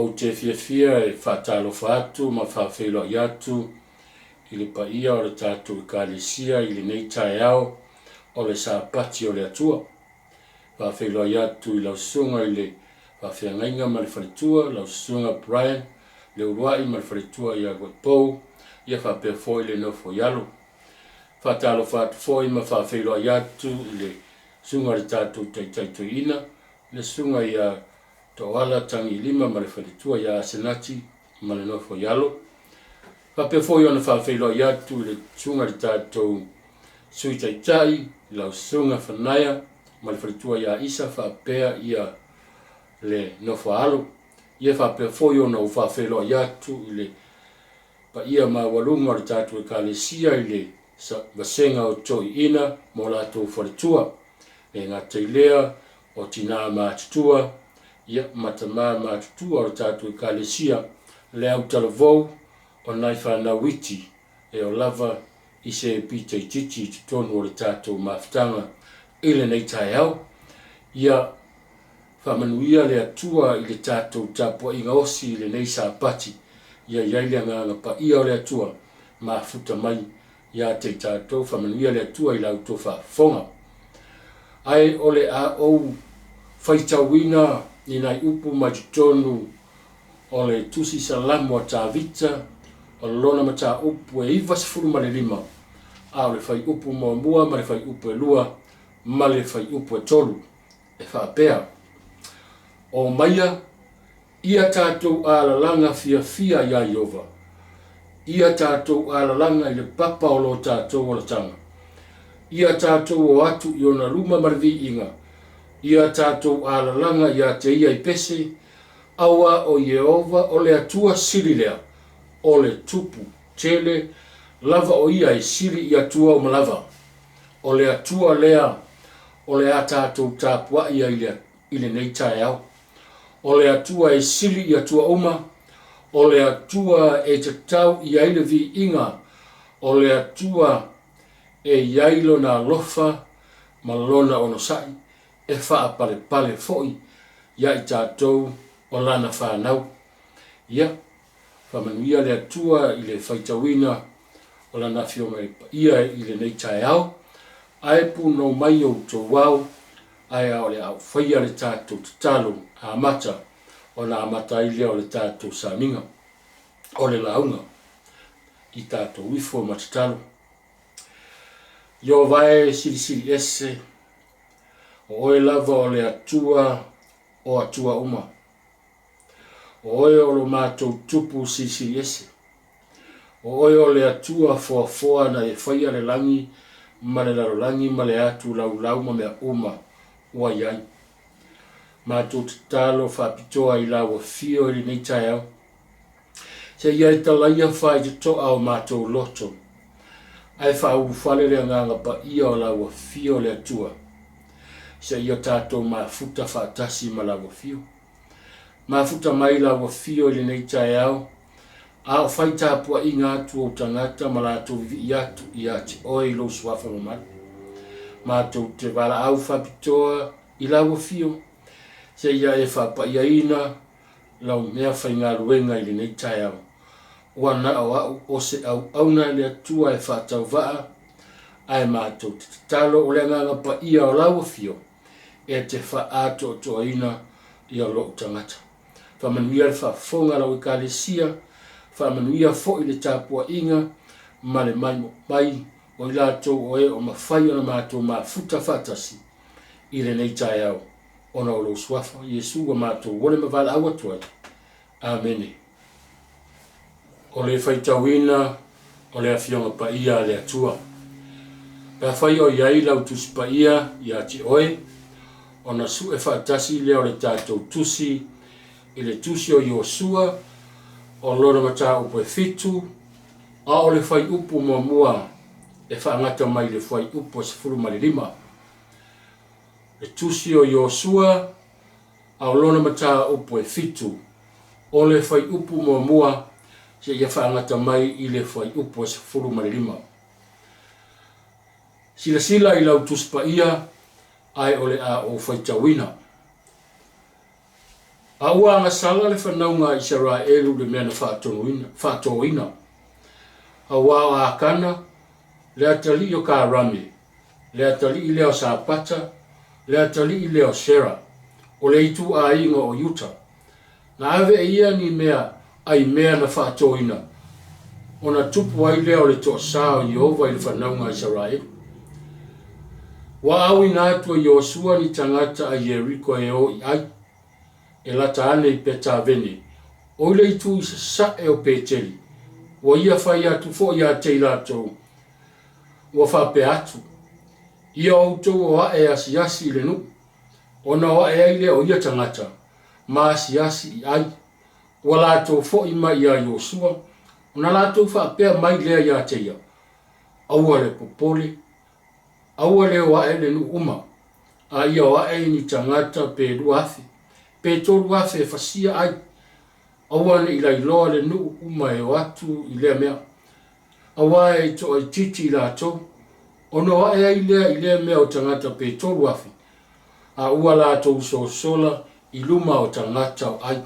Ou te fiafia e faatalofa atu ma faafeiloai atu i le paia o le tatou Ekalesia i lenei taeao o le Sapati o le Atua. Faafeiloai atu i lau susuga i le faafeagaiga ma le faletua, lau susuga Brian Leuluai ma le faletua ia Luaipou, ia faapea foi le nofo i alo. Faatalofa atu foi ma faafeiloai atu i le susuga i le tatou Taitai Toeaina, le susuga ia Toala Tagilima ma le faletua ia Asenati ma le nofo i alo. Faapea foi ona faafeiloai atu i le susuga i le tatou Sui Taitai, lau Susuga Fanaia ma le faletua ia Isa faapea ia le nofo a alo. Ia faapea foi ona ou faafeiloai atu i le paia maualuga o le tatou Ekalesia i le vasega o toeaiina ma o latou faletua. E gata i lea, o tinā matutua, ia, ma tamā matutua o le tatou Ekalesia, le autalavou o nai fanau iti e o lava i se pita itiiti i totonu o le tatou mafutaga i lenei taeao. Ia faamanuia le Atua i le tatou tapuaiga osi i lenei Sapati. Ia i ai le Agaga Paia o le Atua mafuta mai ia te i tatou. Faamanuia le Atua i la outou faafofoga. Ae o le a ou faitauina ni nai upu mai totonu o le Tusi Salamo a Tavita, o lona mataupu e 95, a o le fuaiupu muamua ma le fuaiupu e lua ma le fuaiupu e tolu, e faapea, Omaia ia tatou alalaga fiafia iā Ieova, ia tatou alalaga i le papa o lo tatou olataga, ia tatou o atu i ona luma ma le viiga, ia tatou alalaga iā te ia i pese, Auā o Ieova o le Atua sili lea, o le Tupu tele lava o ia e sili i atua uma lava. O le Atua lea o le a tatou tapuai ai i lenei taeao. O le Atua e sili i atua uma, o le Atua e tatau i ai le viiga, o le Atua e i ai Lona alofa ma Lona onosai e faapalepale foi ia i tatou o Lana fanau. Ia, faamanuia le Atua i le faitauina o Lana Afioga Paia i lenei taeao, ae punou mai outou ao, ae a o le a ou faia le tatou tatalo amata, ona amata ai lea o le tatou samiga o le lauga i tatou ifo ma tatalo. Ieova e Silisili Ese, O oe lava o le Atua o atua uma. O oe o lo matou Tupu Silisili Ese. O oe o le Atua foafoa na e faia le lagi ma le lalolagi ma le atu laulau ma mea uma ua i ai. Matou tatalo faapitoa i lau afio i lenei taeao. Seia e talaia faitotoa o matou loto, ae faaulufale le Agaga Paia o lau Afio le Atua, seia tatou mafuta faatasi ma lau Afio. Mafuta mai lau Afio i lenei taeao, a o fai tapuaiga atu ou tagata ma latou vivii atu ia te oe i lou Suafa mamalu. Matou te valaau faapitoa i lau Afio, seia e faapaiaina lau mea faigaluega i lenei taeao. Ua na o au o se auauna i le Atua e faatauvaa, ae matou te tatalo o le Agaga Paia o lau Afio e te faaatoatoaina ia lou tagata. Faamanuia le faafofoga a lau Ekalesia, faamanuia foi le tapuaiga ma le maimoa mai o i latou o e o mafai ona matou mafuta faatasi i lenei taeao. Ona o lou Suafa, Iesu, ua matou ole ma valaau atu ai. Amene. O le faitauina o le Afioga Paia a le Atua. Pe afai o i ai lau Tusi Paia ia te oe, ona sue faatasi lea o le tatou Tusi i le Tusi o Iosua, o lona mataupu e fitu, a o le fuaiupu muamua e faagata mai i le fuaiupu e 15. Le Tusi o Iosua, a o lona mataupu e fitu, o le fuaiupu muamua seia faagata mai i le fuaiupu e 15. Silasila i lau Tusi Paia, ae o le a ou faitauina. A ua agasala le fanauga a Isaraelu i le mea na faatonuina, faatoina. Auā o Akana, le atalii o Karame, le atalii lea o Sapata, le atalii lea o Sera, o le ituaiga o Iuta. Na ave e ia ni mea ai mea na faatoina, ona tupu ai lea o le toasā o Ieova i le fanauga a Isaraelu. Ua auina atu e Iosua ni tagata a Ieriko e o i Ai, e lata ane i Petavene, o i le itu i sasae o Peteli. Ua ia fai atu foi ia te i latou, ua faapea atu, Ia outou o ae e asiasi i le nuu, ona o ae ai lea o ia tagata, ma asiasi i ai. Ua latou foi mai iā Iosua, ona latou faapea mai lea ia te ia, Aua le popole, aua le o ae le nuu uma, a ia o ae i ni tagata pe 2,000, pe 3,000 e fasia ai, aua ne i lailoa le nuu uma e o atu i lea mea. Auā e toaitiiti i latou, ona o ae ai lea i lea mea o tagata pe 3,000, a ua latou sosola i luma o tagata o Ai.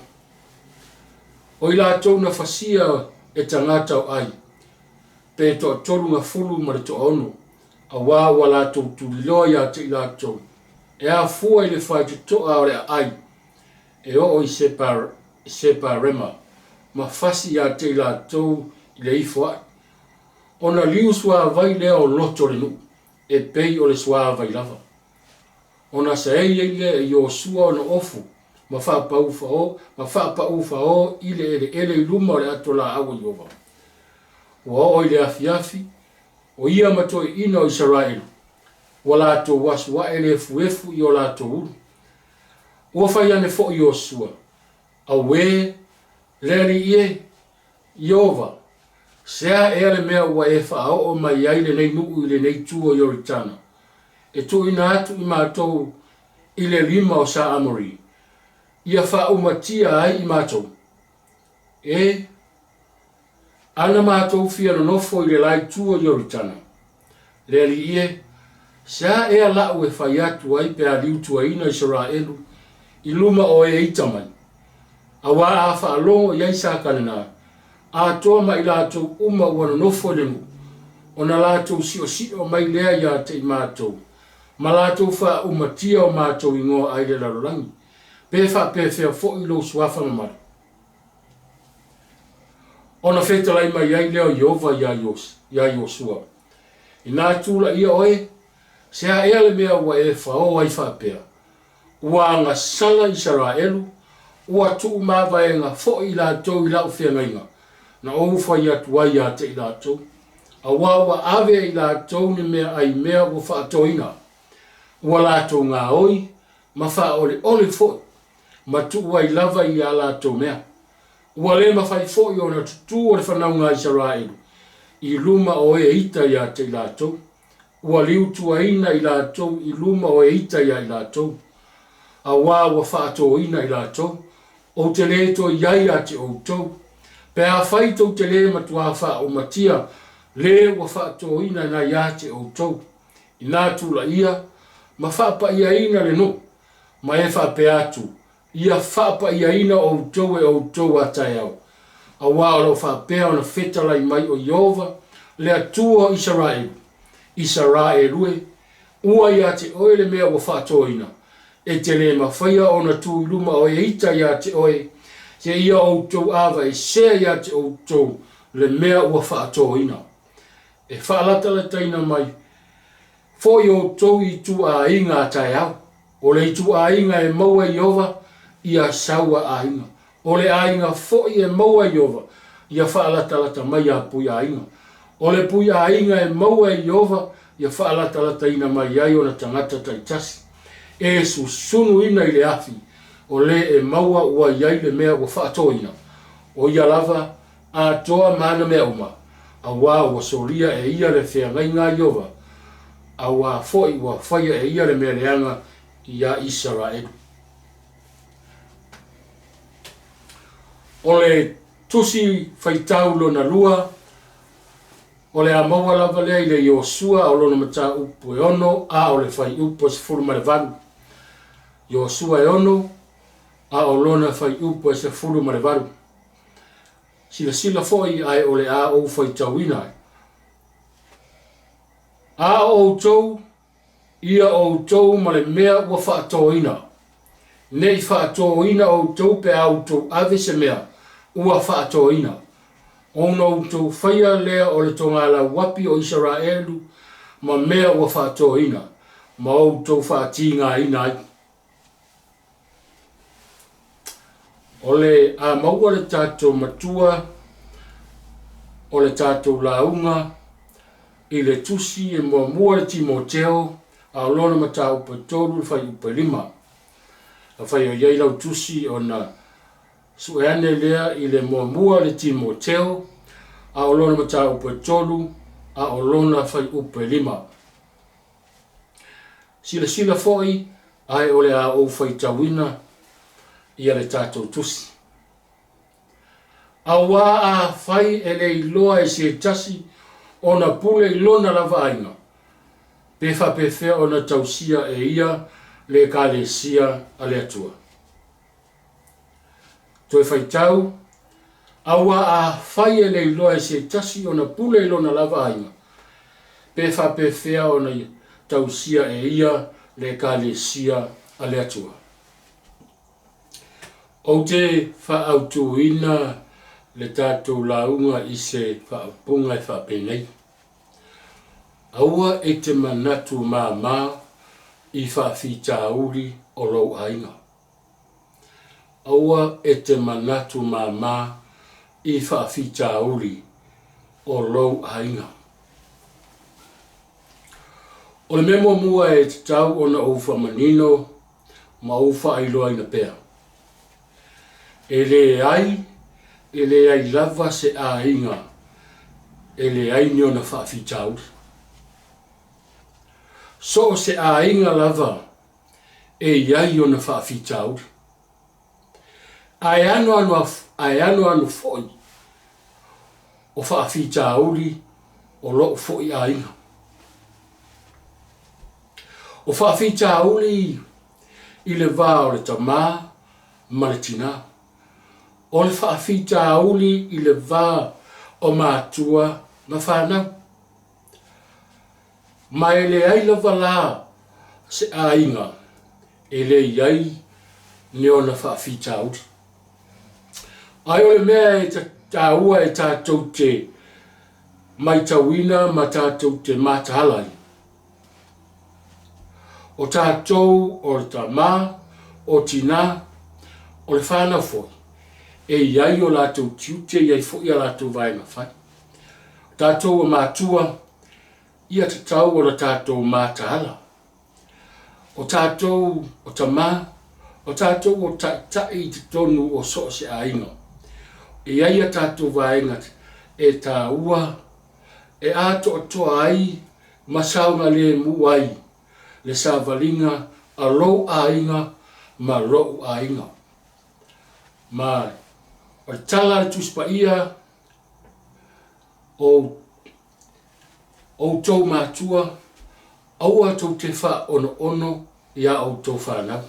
O i latou na fasia e tagata o Ai, pe toatolugafulu ma le toaono, auā ua latou tuliloa ia te i latou, e afua i le faitotoa o le aai e oo i Separema, ma fasi ia te i latou i le ifo ae. Ona liu suavai lea o loto o le nuu, e pei o le suavai lava. Ona saei ai lea e Iosua ona ofu ma faapaufao i le eleele i luma o le ato laau o Ieova. Ua oo i le afiafi, o ia ma toeaiina o Isaraelu, ua latou asu ae le efuefu i o latou ulu. Ua fai ane foi Iosua, Auē, le Alii e, Ieova, sea ea le mea ua e faaoo mai ai lenei nuu i lenei itu o Ioritana, e tuuina atu i matou i le lima o sa Amori, ia faaumatia ai i matou? E, ana matou fia nonofo i le la itu o Ioritana, Le Alii e, sea ea la'u e fai atu ai pe a liutuaina Isaraelu i luma o e ita mai? Auā a faalogo i ai sa Kanana, atoa ma i latou uma ua nonofo i le nuu, ona latou siosio mai lea ia te i matou, ma latou faaumatia o matou igoa ai le lalolagi, pe faapefea foi lou suafa mamalu. Ona fetalai mai ai lea o Ieova iā Iosua, Inā tulaia oe, sea ea le mea ua e faoa ai faapea, Ua agasala Isaraelu, ua tuumavaega foi i latou i lau feagaiga, na ou fai atu ai ia te i latou, auā ua ave e i latou ni mea ai mea ua faatoina, ua latou gaoi ma faaoleole foi, ma tuu ai lava i a latou mea. Ua le mafai foi ona tutū o le fanauga a Isaraelu i luma o e ita ia te i latou. Ua liutuaina i latou i luma o e ita ia i latou, auā ua faatōina i latou, Ou te le toe i ai ia te outou. Pe afai tou te le matuā faaumatia le ua faatōina na ia te outou, inā tulaia ma faapaiaina le nuu, ma e faapea atu, Ia faapaiaina outou e outou a taeao, auā o lo o faapea ona fetalai mai o Ieova, le Atua o Isaraelu, Isaraelu e, ua ia te oe le mea ua faatoina, e te le mafaia ona tu i luma o e ita ia te oe, seia outou avaesea ia te outou le mea ua faatoina. E faalatalataina mai foi outou i ituaiga a taeao. O le ituaiga e maua e Ieova, ia saua aiga. O le aiga foi e maua e Ieova, ia faalatalata mai a pui aiga. O le pui aiga e maua e Ieova, ia faalatalataina mai ai ona tagata taitasi. E susunuina i le afi, o le e maua ua i ai le mea ua faatoina, o ia lava atoa ma ana mea uma, auā ua solia e ia le feagaiga a Ieova, auā foi ua faia e ia le mea leaga iā Isaraelu. O le Tusi Faitau lona lua, o le a maua lava lea i le Iosua o lona mataupu e 6 a o le fuaiupu e 18. Iosua e 6. a o lona fuaiupu e 18. Silasila foi ae o le a ou faitauina ai. A o outou, ia outou ma le mea ua faatoina, ne i faatoina outou pe a outou ave se mea ua faatoina, ona outou faia lea o le togalauapi o Isaraelu ma mea ua faatoina, ma outou faatigaina ai. O le a maua le tatou matua o le tatou lauga i le tusi e muamua le Timoteo a o lona mataupu e 3 le fuaiupu e 5. Afai o i ai lau tusi ona sue ane lea i le muamua le Timoteo a o lona mataupu e 3 a o lona fuaiupu e 5. Silasila foi ae o le a ou faitauina ia le tatou tusi. Auā afai e le iloa e se tasi ona pule i lona lava aiga, pe faapefea ona tausia e ia le Ekalesia a le Atua? Toe faitau, Auā afai e le iloa e se tasi ona pule i lona lava aiga, pe faapefea ona tausia e ia le Ekalesia a le Atua? Ou te faaautuina le tatou lauga i se faaupuga e faapenei, Aua e te manatu māmā i faafitauli o lou aiga. Aua e te manatu māmā i faafitauli o lou aiga. O le mea muamua e tatau ona ou faamanino ma ou faailoaina pea, e leai, e leai lava se aiga e leai ni ona faafitauli. So o se aiga lava e i ai ona faafitauli. Ae anoano foi o faafitauli o lou foi aiga. O faafitauli i le va o le tamā ma le tinā. O le faafitauli i le va o matua ma fanau. Ma e leai lava la se aiga e le i ai ni ona faafitauli. Ae o le mea e taua e tatou te maitauina ma tatou te mataala ai, o tatou o le tamā, o tinā, o le whānau foi, e i ai o latou tiute, e i ai foi a latou vaega fai. O tatou o matua, ia tatau ona tatou mataala. O tatou o tamā, o tatou o taitai i totonu o so o se aiga. E i ai a tatou vaega e taua, e atoatoa ai ma saogalemu ai le savaliga a lou aiga ma lou aiga. Ma o le tala a le Tusi Paia, o outou matua, aua tou te faaonoono iā outou fanau.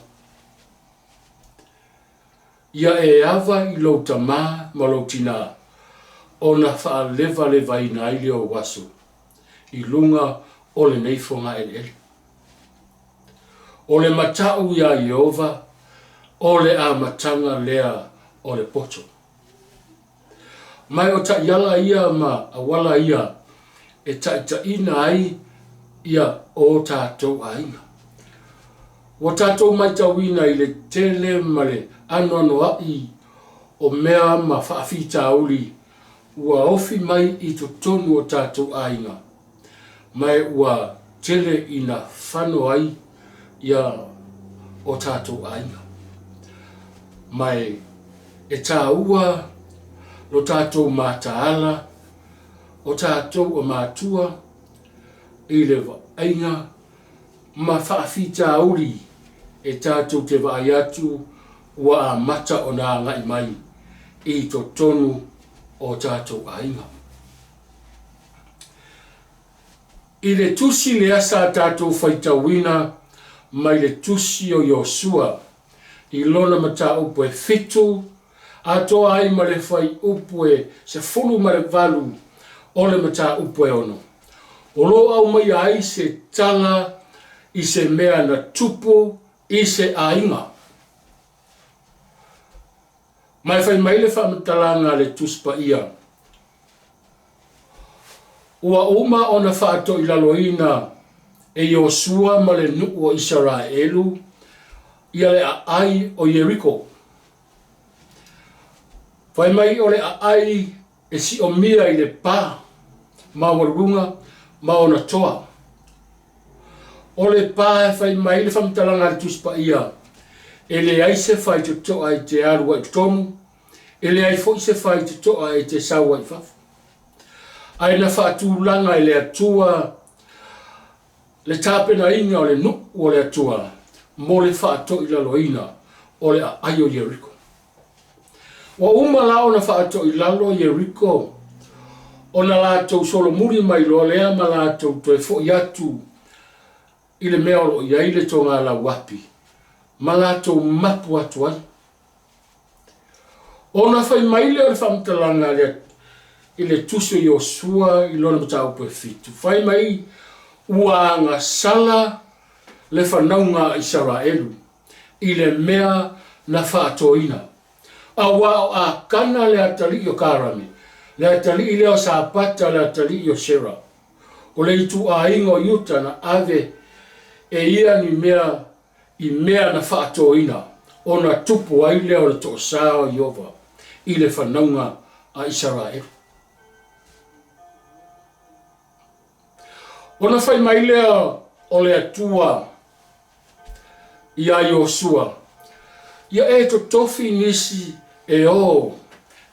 Ia e ava i lou tamā ma lou tinā, ona faalevalevaina ai lea o ou aso i luga o lenei fogaeleele. O le matau iā Ieova, o le amataga lea o le poto. Mai o taiala ia ma auala ia e taitaiina ai ia o tatou aiga. Ua tatou maitauina i le tele ma le anoanoa'i o mea ma faafitauli ua ofi mai i totonu o tatou aiga, ma e ua tele ina fano ai ia o tatou aiga. Ma e e taua lo tatou mataala o tatou o matua i le vaaiga ma faafitauli e tatou te vaai atu ua amata ona agai mai i totonu o tatou aiga. I le tusi lea sa tatou faitauina mai le tusi o Iosua. i lona mataupu e fitu, atoa ai ma le fuaiupu e 18 o le mataupu e ono, o lo o aumaia ai se tala i se mea na tupu i se aiga. Ma e fai mai le faamatalaga a le Tusi Paia, Ua uma ona faatoilaloina e Iosua ma le nuu o Isaraelu ia le aai o Ieriko. Fai mai o le aai e siomia i le pa maualuluga ma ona toa. O le pa e fai mai le faamatalaga a le Tusi Paia, e leai se faitotoa e te alu ai i totonu, e leai foi se faitotoa e te sau ai i fafo. Ae na faatulaga e le Atua le tapenaina o le nuu o le Atua mo le faatoilaloina o le aai o Ieriko. Ua uma la ona faatoilalo Ieriko, ona latou solomuli mai loa lea ma latou toe foi atu i le mea o lo o i ai le togalau api, ma latou mapu atu ai. Ona fai mai lea o le faamatalaga a i le Tusi o Iosua i lona mataupu e fitu, fai mai, Ua agasala le fanauga a Isaraelu i le mea na faatoina, auā o Akana le atalii o Karami, le atalii lea o Sapata le atalii o Sera, o le ituaiga o Iuta na ave e ia ni mea i mea na faatoina, ona tupu ai lea o le toosā o Ieova i le fanauga a Isaraelu. Ona fai mai lea o le Atua iā Iosua, Ia e totofi nisi e o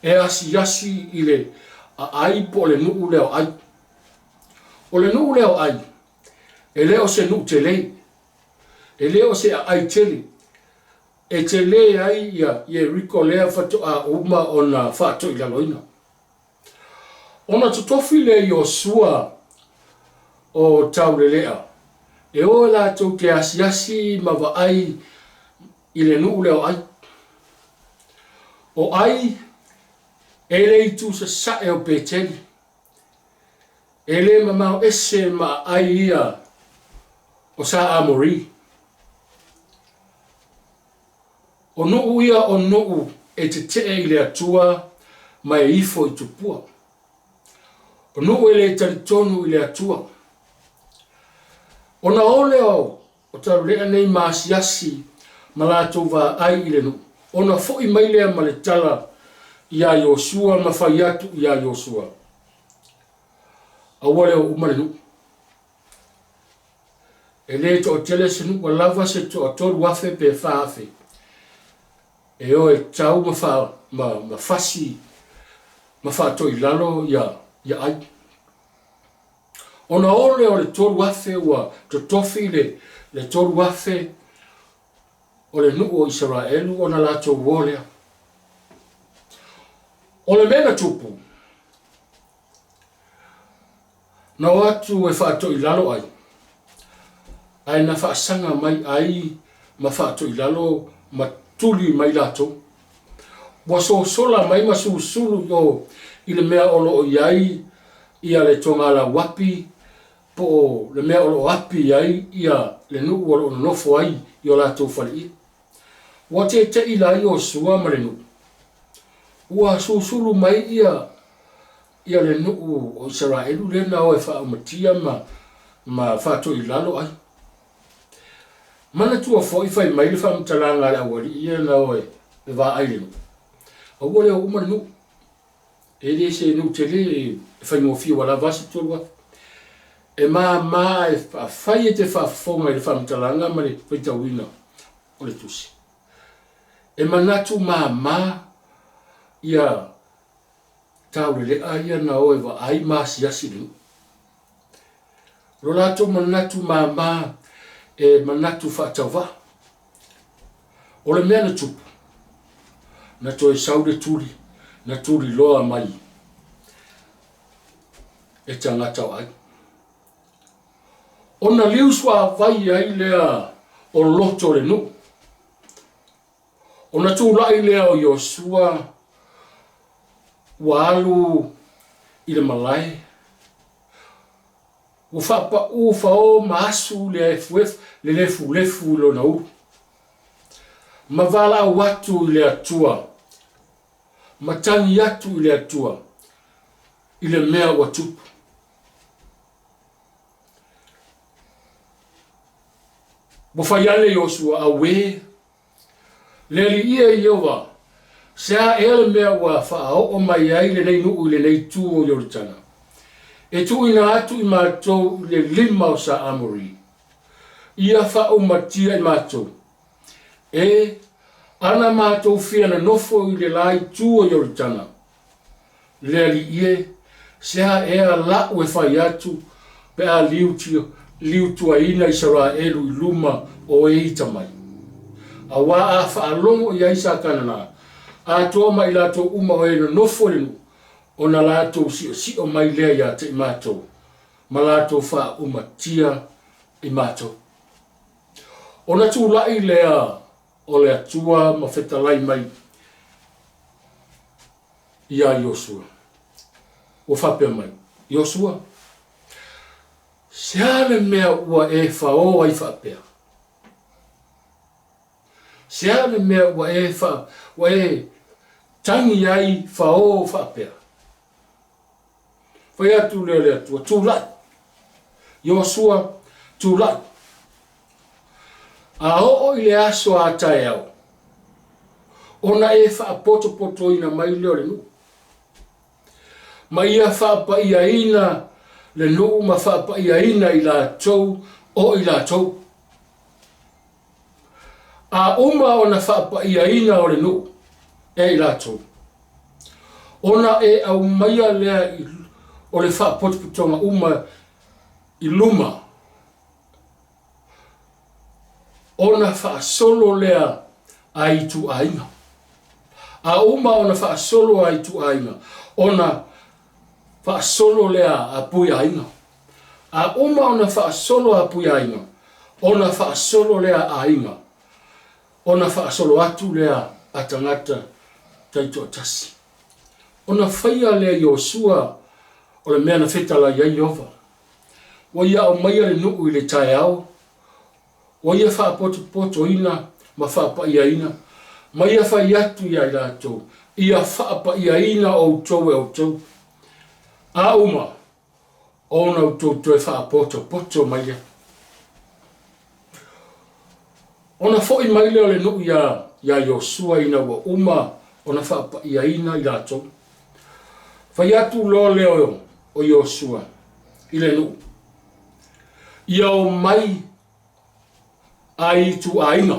e asiasi i le aai po o le nuu lea o Ai. O le nuu lea o Ai, e le o se nuu tele, e le o se aai tele, e tele ai ia Ieriko lea faatoa uma ona faatoilaloina. Ona totofi lea o Iosua o Taulelea, e o e latou te asiasi ma vaai i le nuu lea o Ai. O Ai e le itu sasae o Peteli, e le mamao ese ma aai ia o Sa Amori. O nuu ia o nuu e tetee i le Atua ma e ifo i tupua. O nuu e le talitonu i le Atua. Ona o lea o Taulelea nei ma asiasi ma latou vaai i le nuu, ona foi mai lea ma le tala iā Iosua ma fai atu iā Iosua, Aua le o uma le nuu. E le toatele se nuu ua lava se toa 3000 pe 4000 e o e tau ma, fa, ma, ma fasi ma faatoilalo ia, ia ai. Ona o lea o le 3000 ua totofi le, le 3000 o le nuu o Isaraelu ona latou o lea. O le mea na tupu, Na o atu e faatoilalo ai, ae na faasaga mai ai ma faatoilalo ma tuli mai latou. Ua sosola mai ma susulu i o i le mea o lo o i ai ia le togalauapi po o le mea o lo o api ai ia le nuu o lo o nonofo ai i o latou faleie. Ua tete'i la Iosua ma le nuu. Ua susulu mai ia ia le nuu o Isaraelu lea na o e faaumatia ma, ma faatoilalo ai. Manatua foi fai mai le faamatalaga a le aualii ia na o e vaai le nuu. Aua le o uma le nuu. E le se nuu tele e faigofie ua lava se 3000. E māmā e afai e te faafofoga i le faamatalaga ma le faitauina o le tusi. E manatu māmā ia Taulelea ia na o e vaai ma asiasi i le nuu. O lo latou manatu māmā e manatu faatauvaa. O le mea na tupu, na toe sau le tuli, na tuli loa mai e tagata o Ai. Ona liu suavai ai lea o loto o le nuu. Ona tulai lea o Iosua ua alu i le malae, ua faapaū fao ma asu le efuefu, le lefulefu i lona ulu, ma valaau atu i le Atua, ma tagi atu i le Atua i le mea ua tupu. Ua fai ane Iosua, Auē, le Alii e Ieova, se a ea le mea ua faaoo mai ai lenei nuu i lenei itu o Ioritana, e tuuina atu i matou i le lima o sa Amori, ia faaumatia i matou, e ana matou fia nonofo i le la itu o Ioritana, Le Alii e, se a ea la'u e fai atu pe a liutuaina Isaraelu i luma o e ita mai? Auā a faalogo i ai sa Kanana, atoa ma i latou uma o e nonofo i le nuu, ona latou siosio mai lea ia te i matou, ma latou faaumatia i matou. Ona tulai lea o le Atua ma fetalai mai iā Iosua, ua faapea mai, Iosua, se a le mea ua e faō ai faapea? Se a le mea ua e fa, ua e tagi ai faō faapea? Fai atu lea o le Atua, Tulai, Iosua, tulai. A oo i le aso a taeao, ona e faapotopotoina mai lea o le nuu, ma ia faapaiaina le nuu ma faapaiaina i latou o i latou. A uma ona faapaiaina o le nuu e i latou, ona e aumaia lea o le faapotopotoga uma i luma, ona faasolo lea a ituaiga. A uma ona faasolo a ituaiga, ona faasolo lea a puiaiga. A uma ona faasolo a puiaiga, ona faasolo lea a aiga, ona faasolo atu lea a tagata taitoatasi. Ona faia lea Iosua o le mea na fetalai ai Ieova. Ua ia aumaia le nuu i le taeao, ua ia faapotopotoina ma faapaiaina, ma ia fai atu iā i latou, Ia faapaiaina outou e outou. A uma, ona outou toe faapotopoto mai lea. Ona foi mai lea o le nuu iā, iā Iosua ina ua uma ona faapaiaina i latou. Fai atu loa lea o Iosua i le nuu, Ia omai a i ituaiga,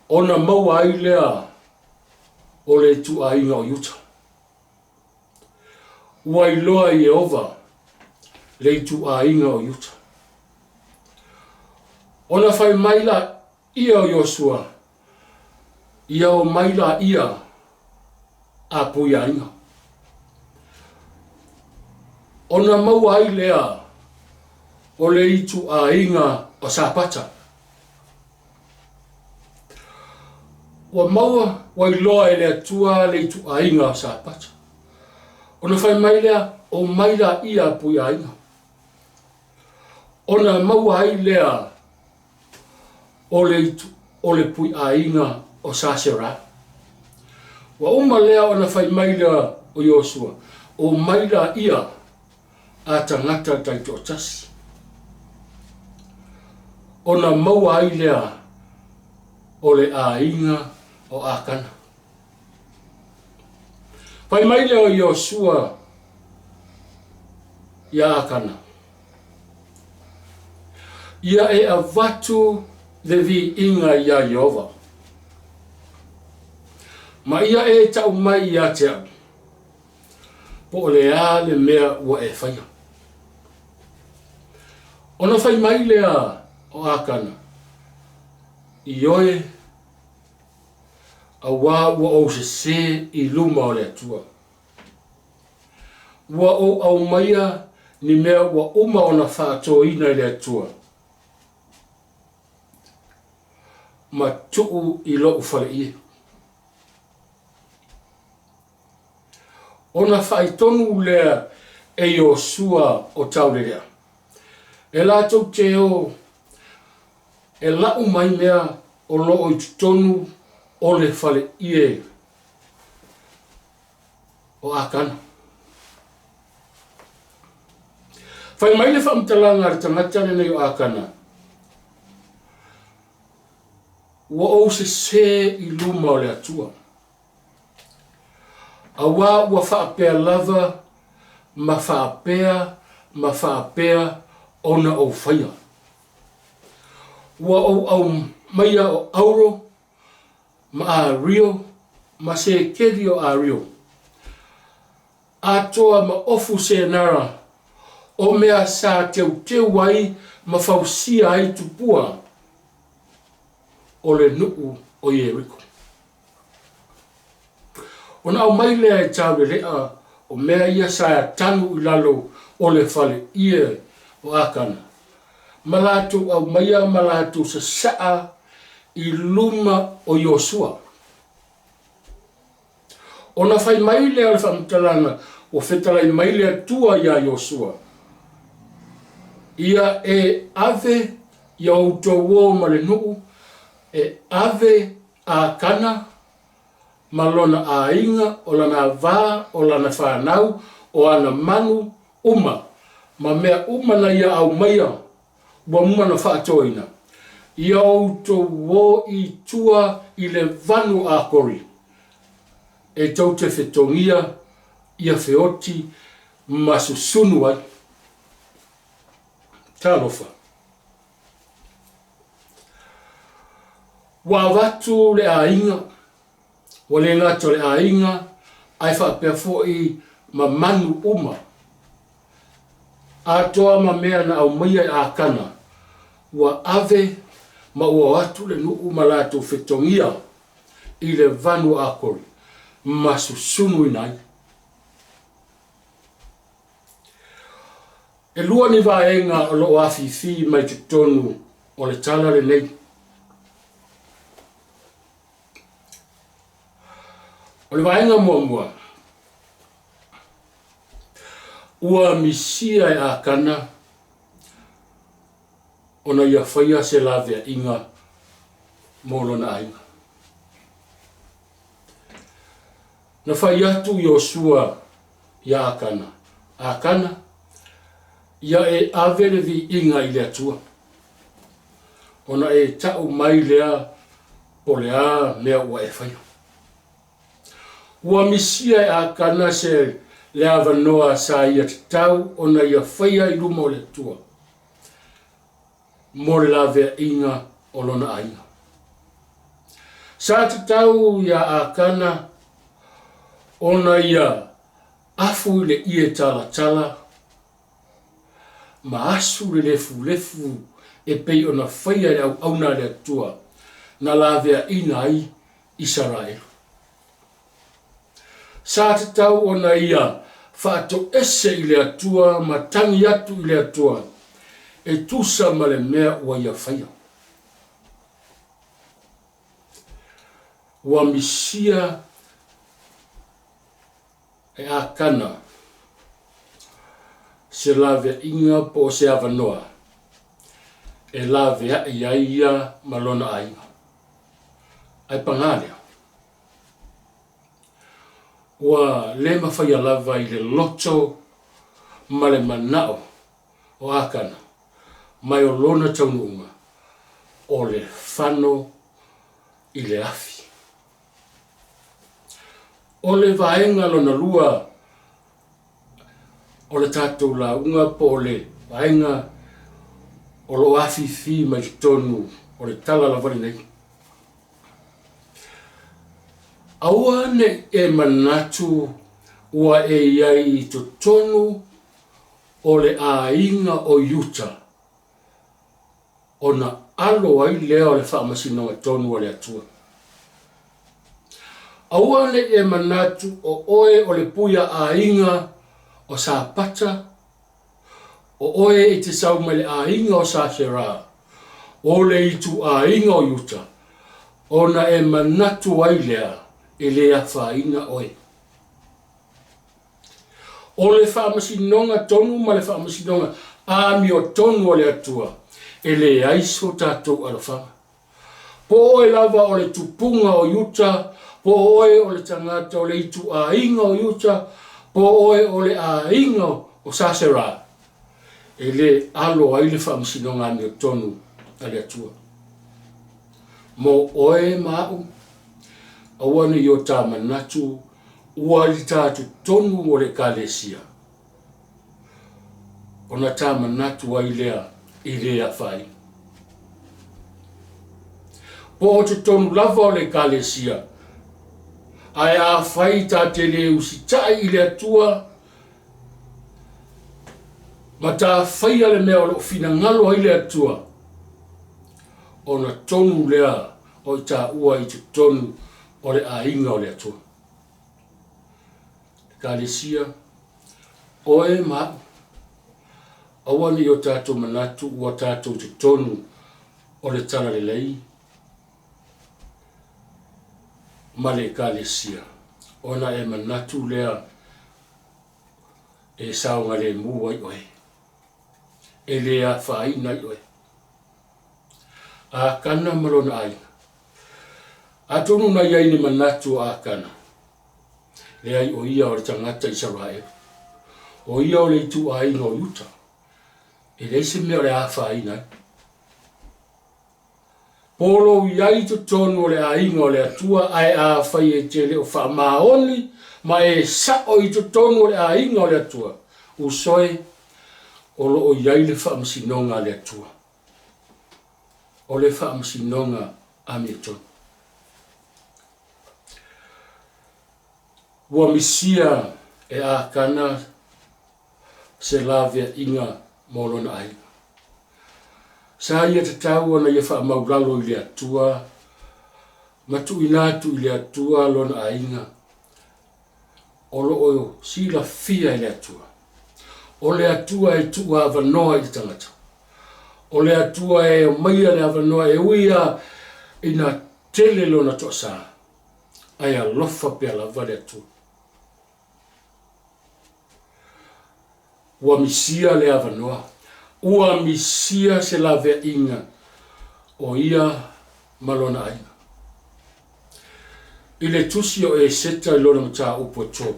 ona maua ai lea o le ituaiga o Iuta. Ua iloa e Ieova le ituaiga o Iuta. Ona fai mai laia o Iosua, Ia omai laia a puiaiga. Ona maua ai lea o le ituaiga o Sapata. Ua maua, ua iloa e le Atua le ituaiga o Sapata. Ona fai mai lea, Omai laia a puiaiga. Ona maua ai lea o le itu, o le puiaiga o Sasera. Ua uma lea ona fai mai lea o Iosua, Omai laia a tagata taitoatasi, ona maua ai lea o le aiga o Akana. Fai mai lea o Iosua iā Akana, Ia e avatu le viiga iā Ieova, ma ia e tau mai ia te au, po o le a le mea ua e faia. Ona fai mai lea o Akana, Ioe, auā ua ou sesē i luma o le Atua. Ua ou aumaia ni mea ua uma ona faatoina e le Atua. ma tuu i loʻu faleie. Ona faaitonu lea e Iosua o Taulelea, e latou te o e lau mai mea o loo i totonu o le faleie o Akana. Fai mai le faamatalaga a le tagata lenei o Akana, Ua ou sesē i luma o le Atua, auā ua faapea lava ma faapea ma faapea ona ou faia. Ua ou aumaia o auro ma ario ma sekeli o ario, atoa ma ofu senara o mea sa teuteu ai ma fausia ai tupua o le nuu o Ieriko. Ona aumai lea e Taulelea o mea ia sa tanu i lalo o le faleie o Akana, ma latou aumaia ma latou sasaa i luma o Iosua. Ona fai mai lea o le faamatalaga ua fetalai mai le Atua iā Iosua, Ia e ave ia outou ō ma le nuu, e ave Akana ma lona aiga, o lana avā, o lana fanau, o ana manu uma, ma mea uma na ia aumaia ua uma ona faatoina, ia outou ō i tua i le vanu a Akori, e tou te fetogia ia feoti ma susunu ai. Talofa! Ua avatu le aiga, ua le gata o le aiga, ae faapea foi ma manu uma. Atoa ma mea na aumaia e Akana, ua ave ma ua o atu le nuu ma latou fetogia i le vanu a Akori ma susunuina ai. E lua ni vaega o lo o afifi mai totonu o le tala lenei. O le vaega muamua, ua misia e Akana ona ia faia se laveaiga mo lona aiga. Na fai atu Iosua iā Akana, Akana, ia e ave le viiga i le Atua, ona e ta'u mai lea po le a mea ua e faia. Ua misia e Akana se le avanoa sa ia tatau ona ia faia i luma o le Atua mo le laveaiga o lona aiga. Sa tatau iā Akana ona ia afu i le ie talatala ma asu le lefulefu e pei ona faia e le auauna a le Atua na laveaina ai Isaraelu. Sa tatau ona ia faatoese i le Atua ma tagi atu i le Atua e tusa ma le mea ua ia faia. Ua misia e Akana se laveaiga po o se avanoa e laveai ai ia ma lona aiga. Ae pagā lea, ua le mafaia lava i le loto ma le manao o Akana mai o lona taunuuga o le fano i le afi. O le vaega lona lua o le tatou lauga po o le vaega o lo o afifi mai totonu o le tala lava lenei. Aua ne i e manatu ua e i ai i totonu o le aiga o Iuta ona alo ai lea o le faamasinoga tonu a le Atua. Aua ne i e manatu o oe o le puia aiga o Sapata, o oe e te sau mai le aiga o Sasera, o le ituaiga o Iuta, Ona e manatu ai lea e le afaina oe. O le faamasinoga tonu ma le faamasinoga amiotonu a le Atua, e leai so tatou alofaga. Po o oe lava o le tupuga o Iuta, po o oe o le tagata o le ituaiga o Iuta, po o oe o le aiga o Sasera, e le alo ai le faamasinoga amiotonu a le Atua. Mo oe ma a'u, aua ne i o ta manatu ua i ta totonu o le Ekalesia, ona ta manatu ai lea i le afaina. Po o totonu lava o le Ekalesia, ae afai ta te le usitai i le Atua ma ta faia le mea o lo o finagalo ai le Atua, ona tonu lea o i taua i totonu o le aiga o le Atua. Ekalesia, oe ma a'u, aua ne i o tatou manatu ua tatou totonu o le Talalelei ma le Ekalesia, ona e manatu lea e saogalemu ai oe, e le afaina ai oe. Akana ma lona aiga. Atonu na i ai ni manatu o Akana, leai o ia o le tagata Isaraelu, o ia o le ituaiga o Iuta, e leai se mea o le a afaina ai. Po lou i ai i totonu o le aiga o le Atua, ae afai e te le o faamaoni ma e sa'o i totonu o le aiga o le Atua, uso e, o lo o i ai le faamasinoga a le Atua. O le faamasinoga amiotonu. Ua misia e Akana se laveaiga mo lona aiga. Sa ia tatau ona ia faamaulalo i le Atua ma tuuina atu i le Atua lona aiga o lo o silafia e le Atua. O le Atua e tuu avanoa i le tagata. O le Atua e aumaia le avanoa e ui lava ina tele lona toasa, ae alofa pea lava le Atua. Ua misia le avanoa, ua misia se laveaiga o ia ma lona aiga. I le tusi o Eseta i lona mataupu e 3,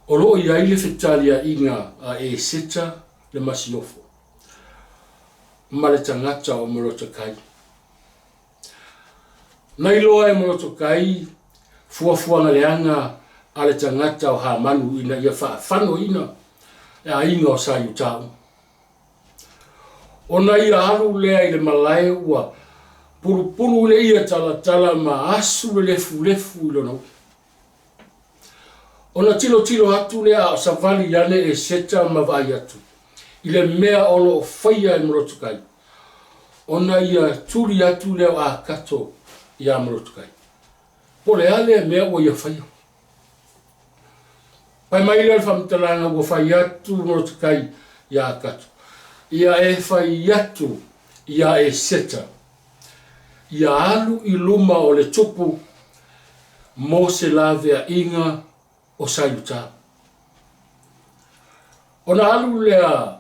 o lo o i ai le fetaliaiga a Eseta le masiofo ma le tagata o Molotokai. Na iloa e Molotokai fuafuaga leaga a le tagata o Hamanu ina ia faafanoina le aiga o sa Iuta uma. Ona ia alu lea i le malae ua pulupulu i le ia talatala ma asu le lefulefu i lona ula. Ona tilotilo atu lea a o savali ane Eseta ma vaai atu i le mea o lo o faia e Molotokai, ona ia tuli atu lea o Akato iā Molotokai. Po o le a lea mea ua ia faia? Fai mai lea o le faamatalaga ua fai atu Molotokai iā Akato, Ia e fai atu iā Eseta, ia alu i luma o le tupu mo se laveaiga o sa Iuta. Ona alu lea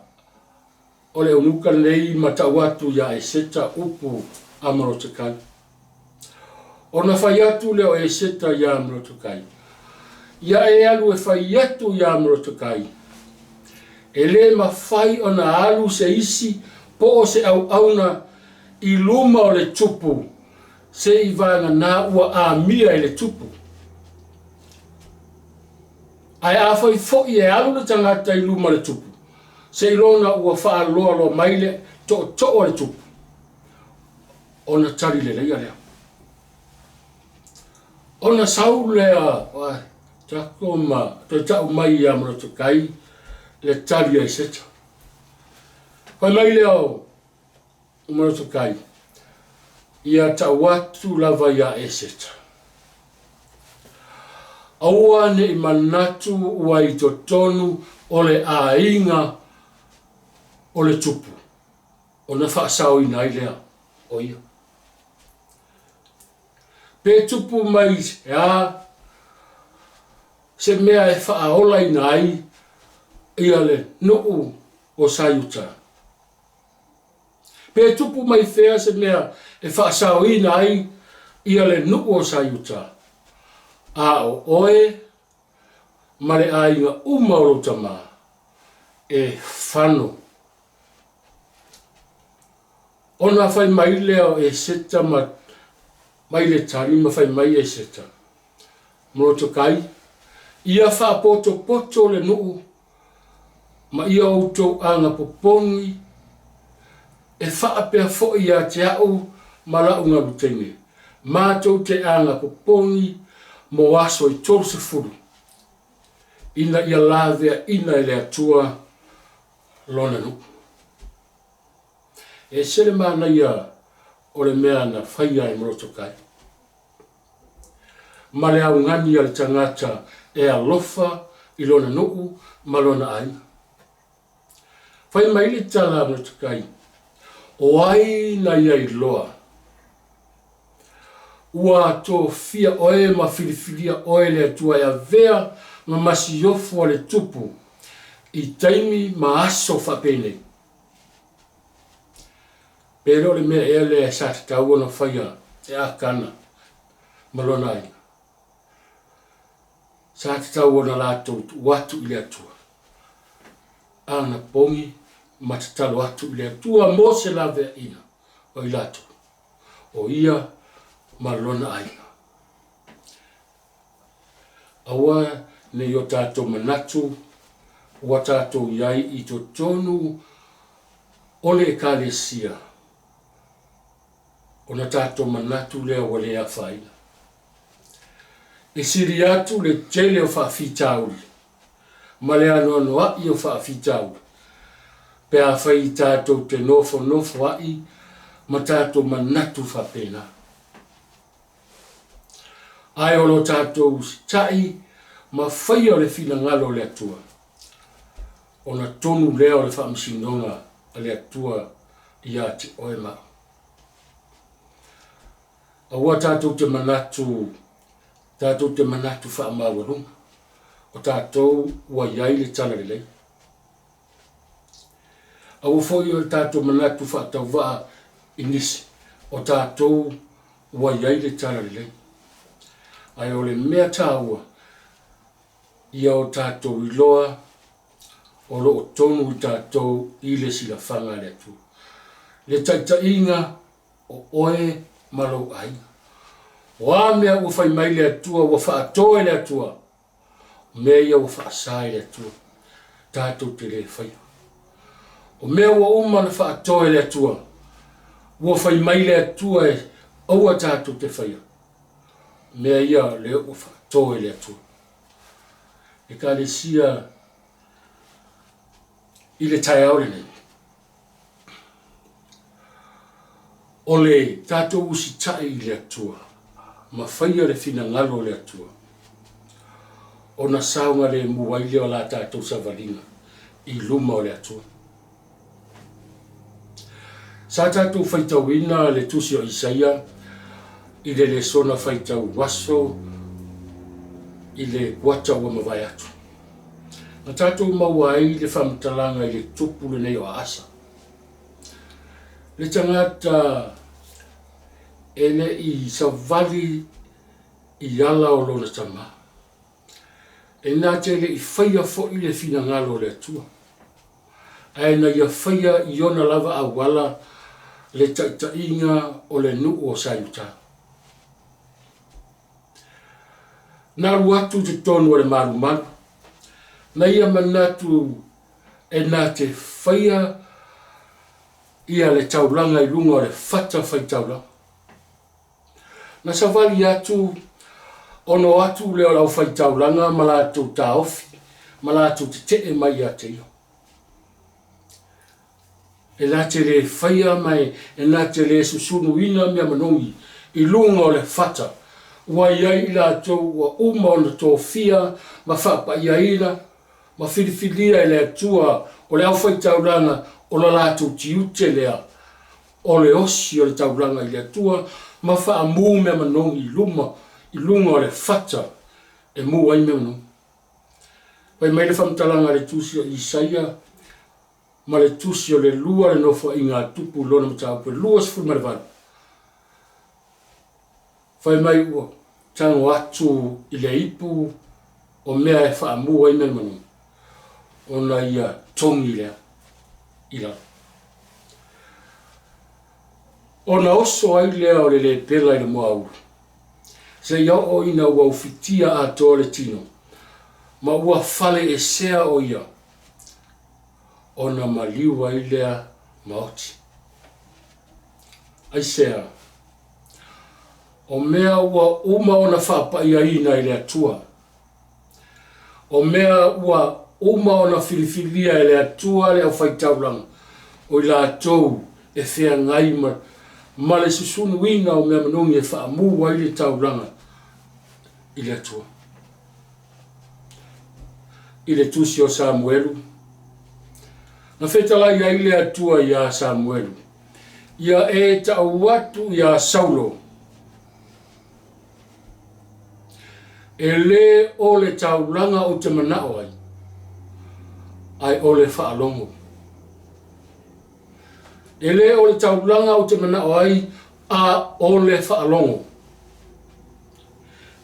o le eunuka lenei ma tau atu iā Eseta upu a Molotokai. Ona fai atu lea o Eseta iā Molotokai, Ia e alu e fai atu iā Molotokai, e le mafai ona alu se isi po o se auauna i luma o le tupu se i vagana ua amia e le tupu. Ae afai foi e alu le tagata i luma o le tupu, seiloga ua faaloaloa mai le tootoo a le tupu, ona tali leleia lea. Ona sau lea o Tako ma toe tau mai ia Molotokai le tali a Eseta. Fai mai lea o Molotokai, Ia tau atu lava ia Eseta. Aua ne i manatu ua i totonu o le aiga o le tupu, ona faasaoina ai lea o ia. Pe tupu mai e a se mea e faaolaina ai ia le nuu o Saiuta? Pe tupu mai fea se mea e faasaoina ai ia le nuu o Saiuta, a o oe ma le aiga uma o lou tama e fano? Ona fai mai lea o Eseta ma mai le tali ma fai mai Eseta, Molotokai, ia faapotopoto le nuu ma ia outou aga popogi e faapea foi ia te au ma la'u galu teine, matou te aga popogi mo aso e 30, ina ia laveaina e le Atua Lona nuu. E ese le manaia o le mea na faia e Molotokai, ma le augani a le tagata e alofa i lona nuu ma lona aiga. Fai mai le tala a Molotokai, O ai na ia iloa? Ua tofia oe ma filifilia oe le Atua e avea ma masiofo a le Tupu i taimi ma aso faapenei. Pe le o le mea ea lea sa tatau ona faia e Akana ma lona aiga? Sa tatau ona latou tuu atu i le Atua ana pogi ma tatalo atu i le Atua mo se laveaiina o i latou, o ia ma lona aiga. Aua ne i o tatou manatu ua tatou i ai i totonu o le Ekalesia, ona tatou manatu lea ua le afaina. E sili atu le tele o faafitauli ma le anoanoa'i o faafitauli pe afai tatou te nofonofoa'i ma tatou manatu faapena. Ae o lo tatou usitai ma faia le finagalo o le Atua, ona tonu lea o le faamasinoga a le Atua ia te oe ma au. Aua tatou te manatu, tatou te manatu faamaualuga, o tatou ua i ai le talalelei. Aua foi o tatou manatu faatauvaa i nisi, o tatou ua i ai le talalelei. Ae o le mea taua, ia o tatou iloa o lo o tonu i tatou i le silafaga a le Atua. Le taitaiga o oe ma lou aiga. O a mea ua fai mai le Atua, ua faato e le Atua, o mea ia ua faasa e le Atua, tatou te le faia. O mea ua uma ona faato e le Atua, ua fai mai le Atua e aua tatou te faia, o mea ia lea ua faato e le Atua. Ekalesia i le taeao lenei, o le tatou usitai i le Atua ma faia le finagalo o le Atua, ona saogalemu ai lea o la tatou savaliga i luma o le Atua. Sa tatou faitauina le tusi o Isaia i le lesona faitau aso i le kuata ua mavae atu. Na tatou maua ai le faamatalaga i le tupu lenei o Aasa. Le tagata e le i savali i ala o lona tama. E na te le i faia foi le finagalo o le Atua, ae na ia faia i ona lava auala le taitaiga o le nuu o Saiuta. Na alu atu i totonu o le malumalu, na ia manatu e na te faia ia le taulaga i luga o le fata faitaulaga. Na savali atu ona o atu lea o le aufaitaulaga ma latou taofi ma latou tetee mai ia te ia. E na te le faia ma e na te le susunuina mea manogi i luga o le fata ua i ai i latou ua uma ona tofia ma faapaiaina ma filifilia e le Atua o le aufaitaulaga o lo latou tiute lea. O le osi o le taulaga i le Atua ma faamu mea manogi i luma i luga o le fata e mu ai mea manogi. Fai mai le faamatalaga a le Tusi o Isaia ma le Tusi o le Lua le Nofoaiga a Tupu i lona mataupu e 28, fai mai ua tago atu i le ipu o mea e faamu ai mea manogi, ona ia togi lea i lalo. Ona oso ai lea o le lepela i le moaulu, seia oo ina ua ufitia atoa le tino, ma ua faleesea o ia, ona maliu ai lea ma oti. Aisea? O mea ua uma ona faapaiaina e le Atua. O mea ua uma ona filifilia e le Atua le aufaitaulaga, o i latou e feagai ma, ma le susunuina o mea manogi e faamu ai le taulaga i le Atua. I le tusi o Samuelu, na fetalai ai le Atua iā Samuelu, Ia e tau atu iā Saulo, E lē o le taulaga ou te manao ai, ae o le faalogo. E lē o le taulaga ou te manao ai, a o le faalogo.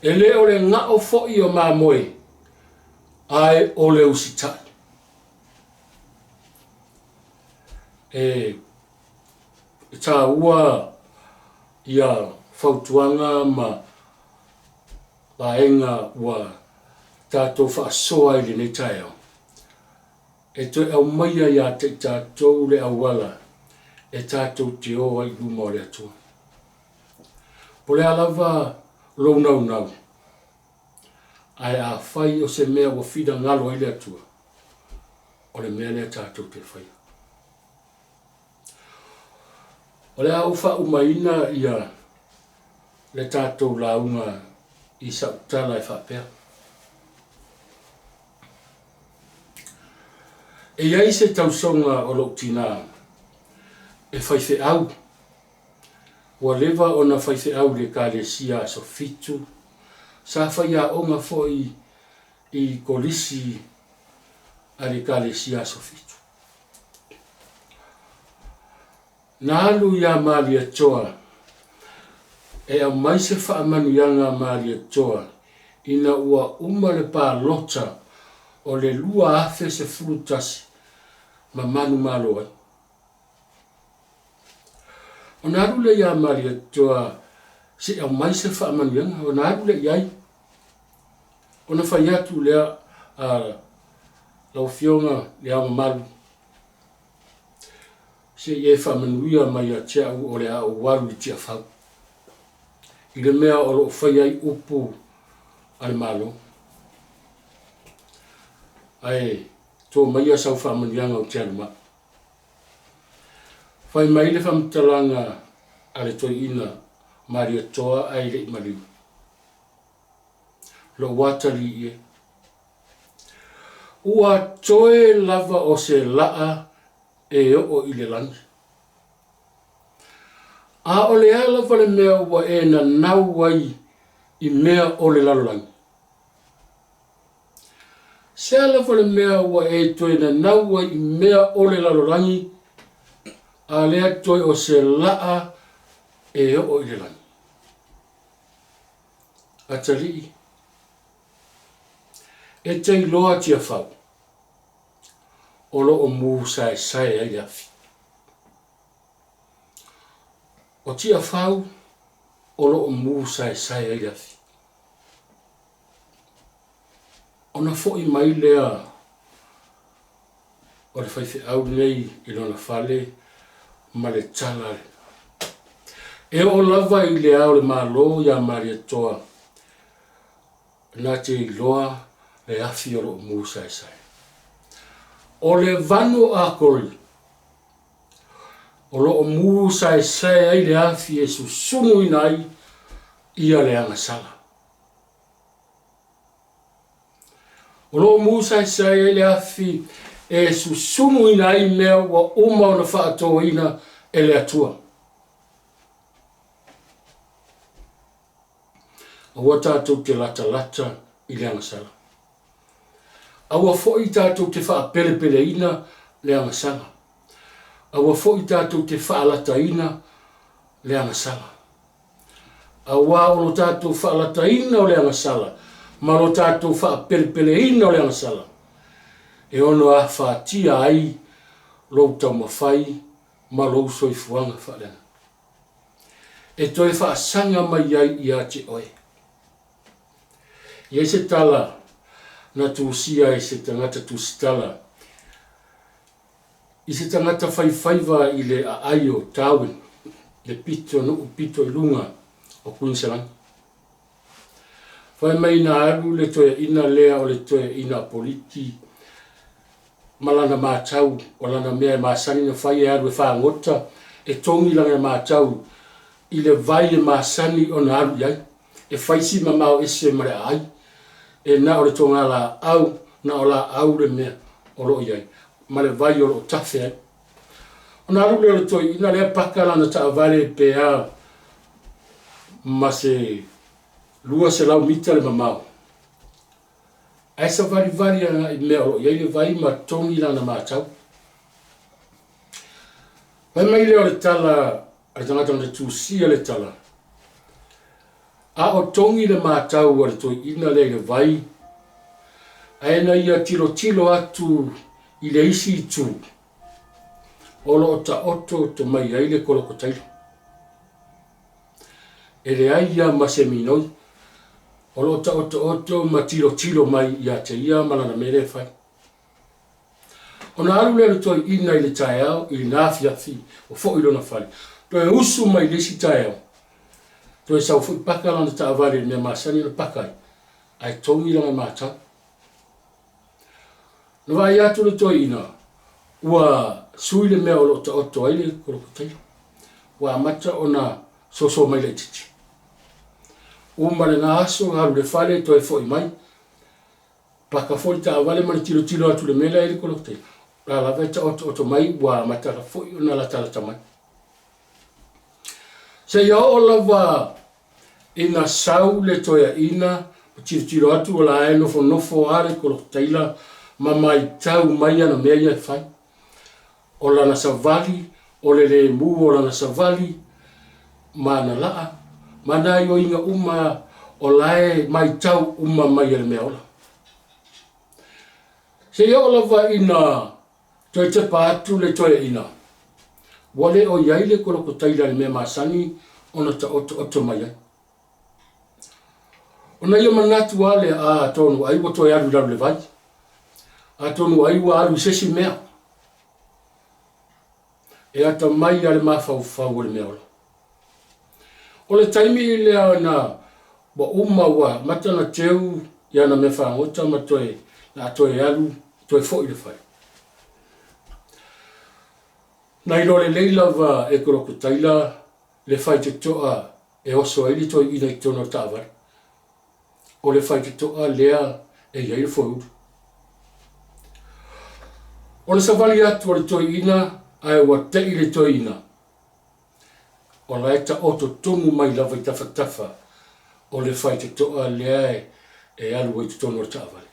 E lē o le ga'o foi o mamoe, ae o le usitai. E taua ia fautuaga ma vaega ua tatou faasoa ai i lenei taeao, e toe aumaia ia te i tatou le auala e tatou te o ai i luma o le Atua. Po o le a lava lou naunau, ae afai o se mea ua finagalo ai le Atua, o le mea lea tatou te faia. O le a ou faaumaina ia le tatou lauga i sau tala e faapea. E i ai se tausoga o lou tinā e faifeau, ua leva ona faifeau i le Ekalesia Aso Fitu, sa faiaoga foi i Kolisi a le Ekalesia Aso Fitu. Na alu iā Malietoa e aumai se faamanuiaga a Malietoa ina ua uma le palota o le 2011 ma manumalo ai. Ona alu lea iā Malietoa se i aumai se faamanuiaga, ona alu lea i ai. Ona fai atu lea a lau Afioga i Le Ao Mamalu, Se i e faamanuia mai ia te au o le a ou alu i Tiafau, i le mea o lo o faia ai upu a le Malo. Ae to maia sau faamanuiaga ou te alu mai. Fai mai le faamatalaga a le toeaina Malietoa ae le i maliu. Lou atalii e. Ua toe lava o se laa e oo i le lagi. A o le a lava le mea ua e nanau ai i mea o le lalolagi? Se a lava le mea ua e toe nanau ai i mea o le lalolagi, a lea toe o se laa e oo i le lagi? Atalii, e te iloa Tiafau, o lo o mu saesae ai le afi. O Tiafau o lo o mu saesae ai le afi. Ona foi mai lea o le faifeau lenei i lona fale ma le tala e oo lava i le Ao o le Malo iā Malietoa na te iloa le afi o lo o mu saesae. O le vanu a Koli, o lo o mu saesae ai le afi e susunuina ai ia le agasala. O lo o mu saesae ai le afi e susunuina ai mea ua uma ona faatoina e le Atua. Aua tatou te latalata i le agasala. Aua foi tatou te faapelepeleina le agasala. Aua foi tatou te faalataina le agasala. Auā o lo tatou faalataina o le agasala ma lo tatou faapelepeleina o le agasala, e ono afatia ai lou taumafai ma lou soifuaga faaleagaga. E toe faasaga mai ai ia te oe. E i ai se tala na tusia e se tagata tusitala i se tagata faifaiva i le aai o Darwin, le pitonuu pito i luga o Kuiniselani. Fai mai na alu le toeaina lea o le toeaina Apoliti ma lana matau, o lana mea e masani ona fai e alu e fagota e togi lana matau i le vai e masani ona alu i ai, e fai si mamao ese ma le aai, e na o le togalaau, na o laau le mea o lo o i ai, ma le vai o lo o tafe ai. Ona alu lea o le toeaina lea paka lana taavale pe a ma se 200 mita le mamao, ae savalivali agai i mea o lo o i ai le vai ma togi lana matau. Fai mai lea o le tala a le tagata na tusia le tala, A o togi le matau a le toeaina lea i le vai, ae na ia tilotilo atu i le isi itu, o lo o taoto mai ai le kolokotaila. E leai ia ma se minoi, o lo o taotooto ma tilotilo mai ia te ia ma lana mea lea e fai. Ona alu lea o le toeaina i le taeao, i lena afiafi, ua foi i lona fale. Toe usu mai i le isi taeao, toe sau foi paka lana taavale i le mea masani ona paka ai, ae togi lana matau. Na vaai atu le toeaina, ua sui le mea o lo o taoto ai le kolokotaila. Ua amata ona soso mai laitiiti. Uma lena aso, alu i le fale, toe foi mai, Paka foi le taavale ma le tilotilo atu i le mea la e i ai le kolokotaila, o la lava e taotooto mai ua amata foi ona latalata mai. Seia oo lava ina sau le toeaina ma tilotilo atu o la e nofonofo lava le kolokotaila ma matau mai ana mea ia e fai. O lana savali, o le lemu o lana savali ma ana laa, ma ana aioiga uma o la e matau uma mai e le mea ola. Seia oo lava ina toe tepa atu le toeaina, ua le o i ai le kolokotaila i le mea masani ona taotooto mai ai. Ona ia manatu lava lea, atonu ai ua toe alu i lalo i le vai, atonu ai ua alu i se isi mea. E atamai lava le mafaufau o le mea ola. O le taimi lea na ua uma ua amata ona teu i ana mea fagota ma toe la a toe alu toe foi i le fale. Na iloa lelei lava e Kolokotaila le faitotoa e oso ai le toeaina i totonu o le taavale. O le faitotoa lea e i ai le foeuli. O le savali atu a le toeaina ae ua tei le toeaina, o la e taoto tonu mai lava i tafatafa o le faitotoa lea e alu ai i totonu o le taavale.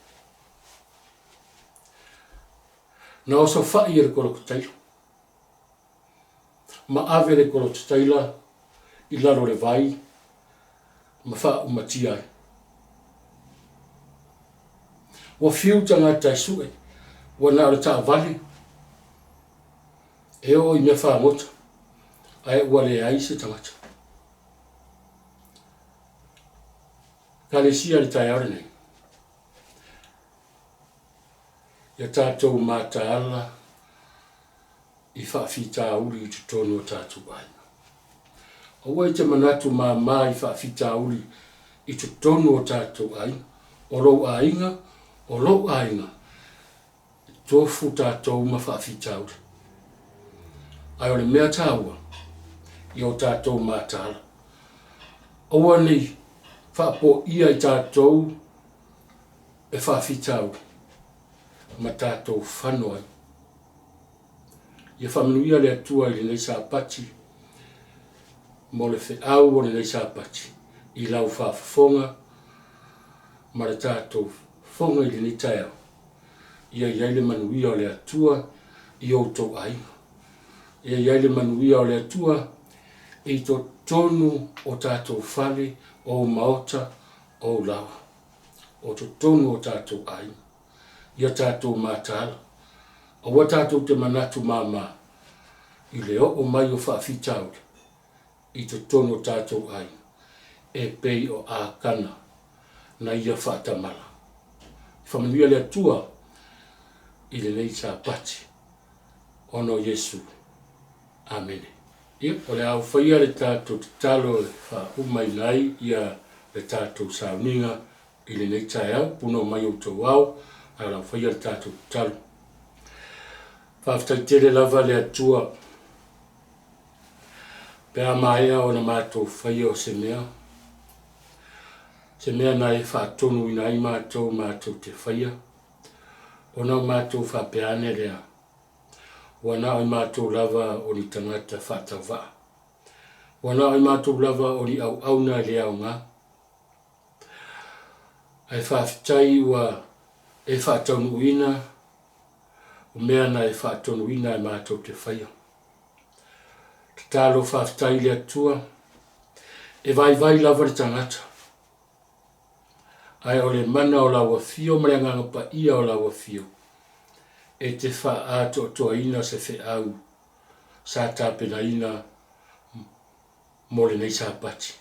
Na osofai e le kolokotaila ma ave le kolokotaila i lalo o le vai ma faaumatia ai. Ua fiu tagata e sue, ua na o le taavale e oo i mea fagota, ae ua leai se tagata. Ekalesia i le taeao lenei, ia tatou mataala i faafitauli i totonu o tatou aiga. Aua e te manatu mama i faafitauli i totonu o tatou aiga. O lou aiga, o lou aiga, e tofu tatou ma faafitauli. Ae o le mea taua, ia o tatou mataala. Aua ne i faapoia i tatou e faafitauli ma tatou fano ai. Ia faamanuia le Atua i lenei Sapati mo le feau o lenei Sapati. i lau faafofoga ma le tatou fofoga i lenei taeao, ia i ai le manuia o le Atua i outou aiga. Ia i ai le manuia o le Atua i totonu o tatou fale, o ou maota, o ou laoa, o totonu o tatou aiga. Ia tatou mataala, aua tatou te manatu mama i le oo mai o faafitauli i totonu o tatou aiga e pei o Akana na ia faatamala. Faamanuia le Atua i lenei Sapati ona o Iesu. Amene. Ia, o le a faia le tatou tatalo e faaumaina ai ia le tatou sauniga i lenei taeao. Punoa mai outou ao, ae o le a faia le tatou tatalo. Faafetai tele lava le Atua pe a maea ona matou faia o se mea, se mea na e faatonuina ai matou matou te faia, ona o matou faapea ane lea, ua na o i matou lava o ni tagata faatauvaa. Ua na o i matou lava o ni auauna e le aoga. Ae faafetai ua e faataunuuina o mea na e faatonuina e matou te faia. Tatalo faafetai i le Atua, e vaivai lava le tagata, ae o le mana o lau afio ma le Agaga Paia o lau afio e te faaatoatoaina se feau sa tapenaina mo lenei Sapati.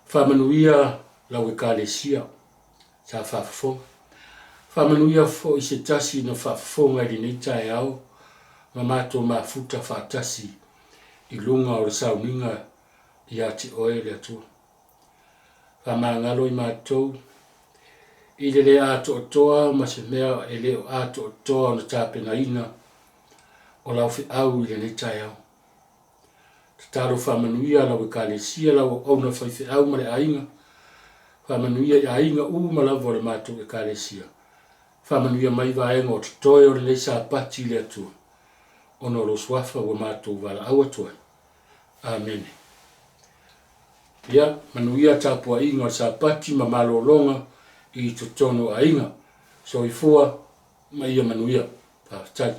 Faamanuia lau Ekalesia sa faafofoga. Faamanuia foi se tasi na faafofoga i lenei taeao ma matou mafuta faatasi i luga o le sauniga ia te Oe le Atua. Faamagalo i matou i le le atoatoa ma se mea e le o atoatoa ona tapenaina o lau feau i lenei taeao. Tatalo faamanuia lau Ekalesia, lau auauna faifeau ma le aiga. Faamanuia i aiga uma lava o le matou Ekalesia. Faamanuia mai vaega o totoe o lenei Sapati i le Atua, ona o lou suafa ua matou valaau atu ai. Amene. Ia, manuia tapuaiga o le Sapati ma malologa i totonu o aiga. Soifua ma ia manuia. Faafetai.